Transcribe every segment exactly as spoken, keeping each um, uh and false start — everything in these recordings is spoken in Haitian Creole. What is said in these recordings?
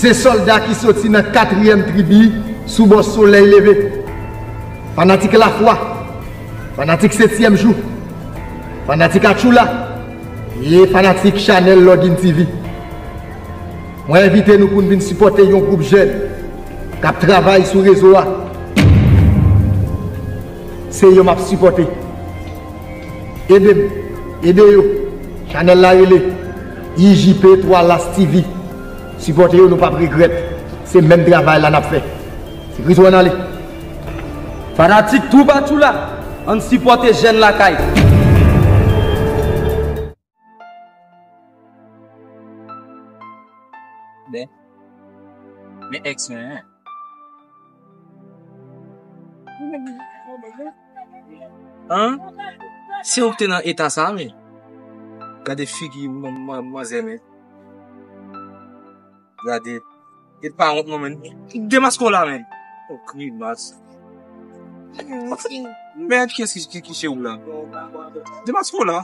Se sòlda ki soti nan katriyèm tribi sou bò solèy leve. Fanatik Lafwa, fanatik Setyèm Jou, fanatik Atchoula e fanatik chanèl Login T V. Mwen envite nou pou n vin sipòte yon gwoup jèn k ap travay sou rezo a. Se yo m ap sipòte. Ede m, ede yo. Chanèl la rele I J P twa Las T V. Sipòte yo, nou p ap regrèt. Se menm travay la n ap fè. Se Kris wè n ale. Fanatik Twoup Atchoula, ann sipòte jèn lakay. Men, men èks mwen, en. An? Se ou ki te nan eta sa, men. Gade figi man-, man-, manzè, men. Gade. E pa wont non, men. Demaske w la, men. O, grimas. Men, kiyès ki, ki, ki se ou la? Demaske w la.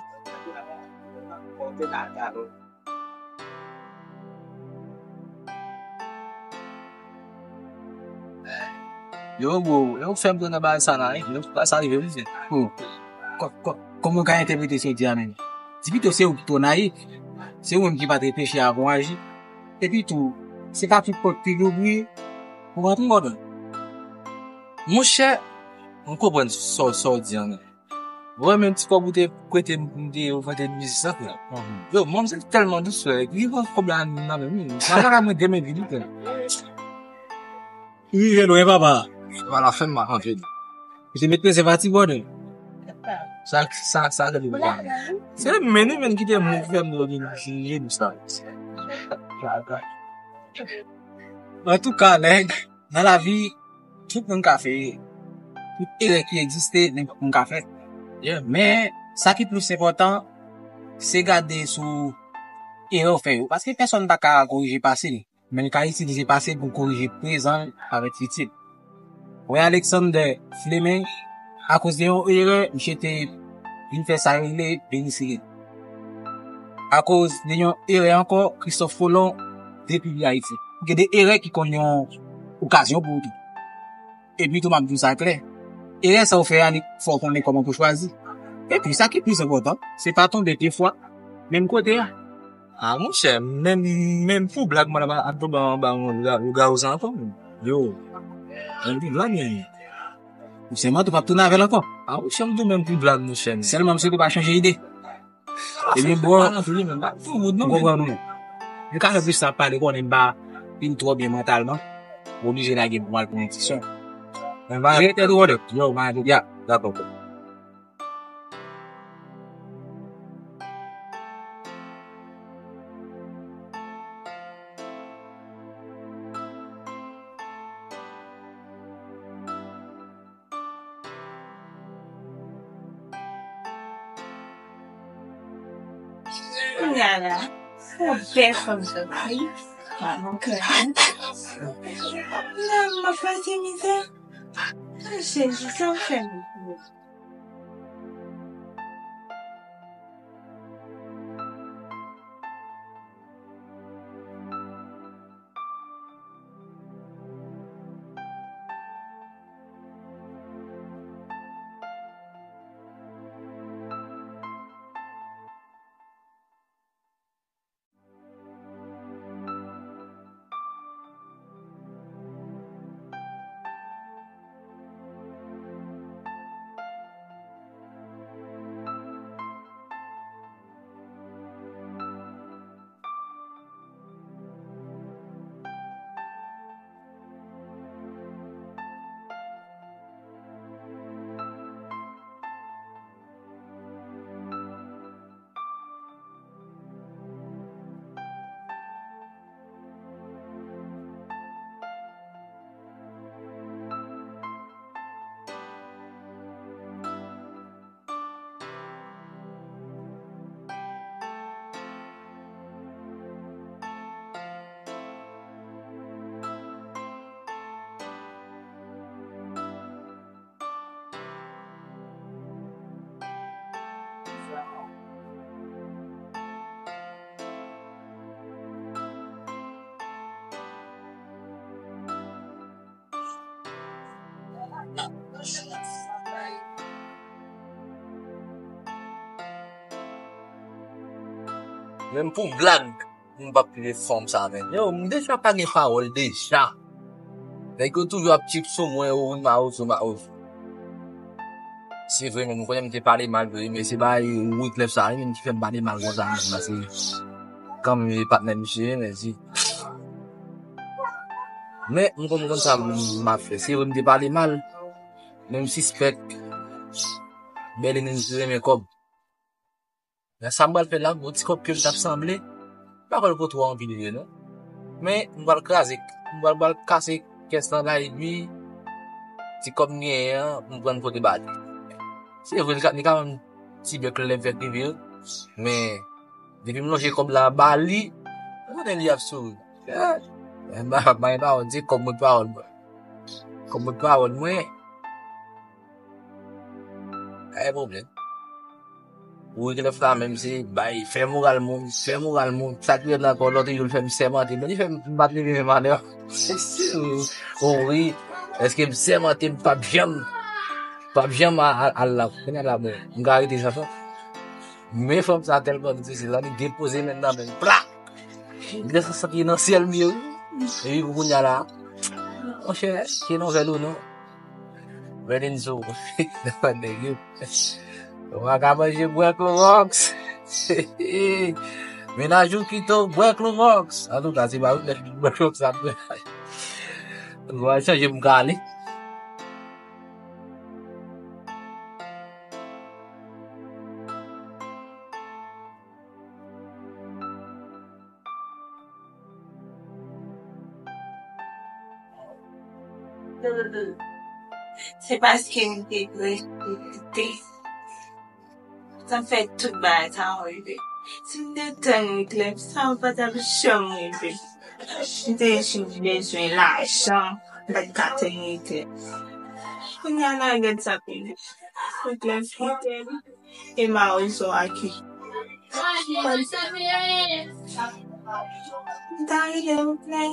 Yo, bro, yo fè m pran nan bagay sa la, wi. Yo fè sa rive, wi, se. Bro, kò-, kò-, kòman w ka entèprete sa w di a menm? Di pito se ou ki twò nayif. Se ou menm ki pa t reflechi avan w aji. Epi tou, se pa tout pòt ki louvri pou w rantre ladan. Monchè, m konprann sa w, sa w di an, men. Mwen menm ti kòb ou te prete m, m te vante m biznis la, frè. Yo, manzè tèlman dous, frè. Li pran kòb la nan men m. Mwen pa ka mwen demen vini, frè. Li rive lwen, papa. Papa la fè m mal anpil. Li te met prezèvatif, brother. Sa, sa, sa, sa, se li menm, li menm ki te move fè m vin jije dous la. Antouka, nèg, nan lavi, tout moun ka fè erè. Tout erè ki egziste, nenpòt moun ka fè. Men, sa ki plis enpòtan, se gade sou erè w fè yo. Paske pèsonn pa ka korije pase li. Men l ka itilize pase l pou korije prezan l avèk fitil. Wè Alexander Fleming, akoz de yon erè, misye te vin fè sa yo rele penisili. Akoz de yon erè ankò, Christophe Colomb dekouvri Ayiti. Gen de erè ki konn yon okazyon pou ou tou. Epi tou, m ap di w sa klè. Erè sa w fè a, li fè w konnen kòman pou chwazi. Epi, sa ki plis enpòtan, se pa tonbe de fwa menm kote a. A, monchè, menm, menm pou blag, mwen ap, ap tonbe anba yon ga-, yon gawo sa ankò, menm. Yo, menm pou blag, menm. Ou sèman tou p ap tounen avè l ankò. A, monchè, m tou menm pou blag, monchè. Sèlman, m swete w pa chanje ide. Ebyen, bro, m konprann ou. Yo ka fè plis sa pale, konnen m pa fin twò byen mantalman. M oblije lage pou m al pran yon ti swen. Men m va rete twò de. Yo, m ale. Ya, dakò. Kounye a la, yon bèl fanm sòti. Mwen kwè. Nan, m ap pase mizè. Jezi, sa w fè m? Menm pou blag, m p ap kite fanm sa, menm. Yo, m deja pa gen pawòl deja. Nèg yo toujou ap tchip sou mwen, o wi, mawozo, mawozo. Se vre, menm, m konnen m te pale mal vre, men se bagay Wyclef sa, li menm ki fè m pale mal konsa, menm, paske kanmenm, e patnè misye, men si. Men, m konn, m konn sa m, m ap fè. Se vre, m te pale mal, men m sispèk Berlin renmen kòb. Sa m pral fè la, yon ti kòb ke m t ap sanble, m pa kwè l ko twò anpil vre non. Men, m pral kraze, m pral, pral kase kès lan la, epi ti kòb m genyen an, m pran pote ba li. Se vre, li ka, li ka ban m ti bèk lè m fèk rive, men depi m lonje kòb la ba li, m konnen li ap souri. Eh, men m pa, m pa gen pawòl, se kòb mwen pawòl mwen. Kòb mwen pawòl mwen. Pa gen pwoblèm. Wyclef la menm se bay, fè moral moun, fè moral moun. Sa k rele ankò lòt jou l fè m sèmante. Men li fè m bat li menm anè. O wi, èske m sèmante m p ap janm, p ap janm a- a- al la. Kounye a la bon, m ka rete san fanm. Men fanm sa tèlman difisil la, li depoze men nan men m. Pla! Li santi nan syèl m ye wi. Epi pou kounye a la, monchè, se nouvèl ou non. Berlin sou. Nèg yo. Ou pa ka manje bwè klowòks. Mennaj ou kite w bwè klowòks. Antouka, se pa ou ki bwè klowòks ap bwè. Ou va chanje m ka ale. Se paske m te prese, te, sa fè tout bagay sa rive. Si m te tann Wyclef, sa pa t ap janm rive. M te jis bezwen lajan, m pa t ka tann Wyclef. Kounye a la, gad sa pou mwen. Wyclef kite m. E mawozo a ki. M ta rele m plen.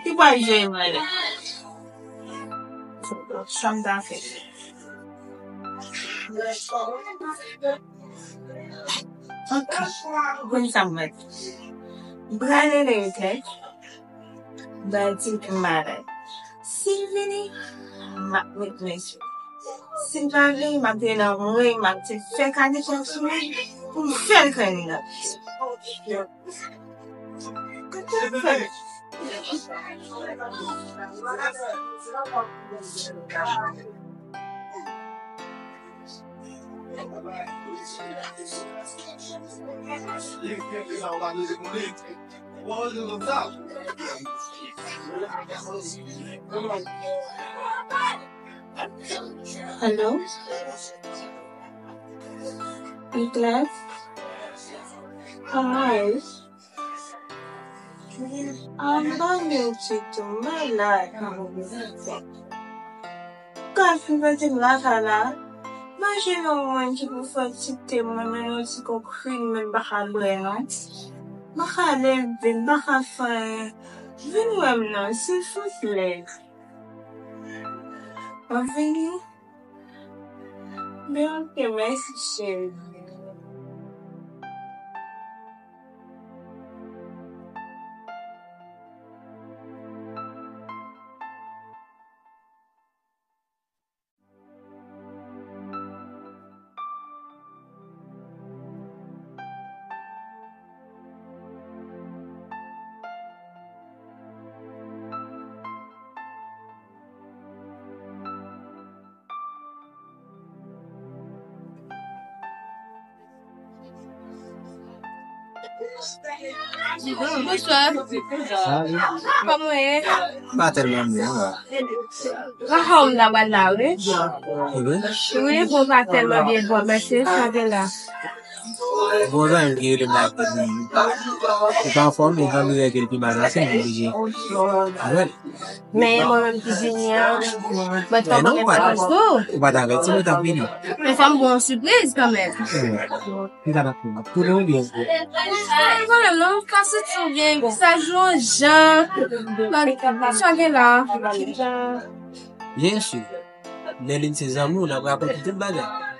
Li pral jere mwen la. Sa m ta fè. Ok. Konn sa m mèt. M pral rele Wyclef. Ba di m malad. Si l vini, m ap met men sou li. Si l pa vini, m ap rele anmwey, m ap di fè kale kòb sou li pou m fè l trennen nan. Alo? Wyclef? Kòman w ye? Anba men Tito, malad. Ka fin pèdi lakay la. Manje yon moun ki pou fè ti te mwen, men yon ti kokrin, men m pa ka bwè non. M pa ka leve, m pa ka fè anyen. Vin wè m non, silvouplè. W ap vini? Ben, ok, mèsi, cheri. Bonswa. Kòman w ye? Pa tèlman byen, wi. Lakay w m ta pral la, wi. Wi? Wi, bon, pa tèlman byen, bon, mèsi, sa gen la. Bon, zanmi m ki rele m la, li pa anfòm, li anvi wè ke l pi mal pase m, m oblije. Wi. Men mwen menm ki vini an, mwen t konn gen plas pou ou. Ou pa t avèti mwen t ap vini. Men fò m ba w yon sipriz kanmenm. Ki sa n ap fè? N ap tounen oubyen? Pa gen pwoblèm non, pa soti oubyen, sa jou yon jan. Sa gen la. Byen si. Lè li se zanmi w, l ap rakonte tout bagay.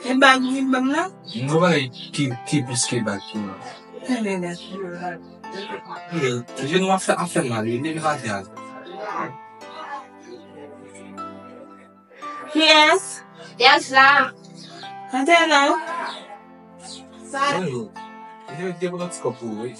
E bag wi, bag la? Nou bagay ki, ki plis ke bag pou mwen. Tande la. Jenou ap fè, ap fè mal, wi, depi maten an. Kiyès? Yas la. Atè la. Bonjou. Jenou te pran ti kòb pou ou, wi.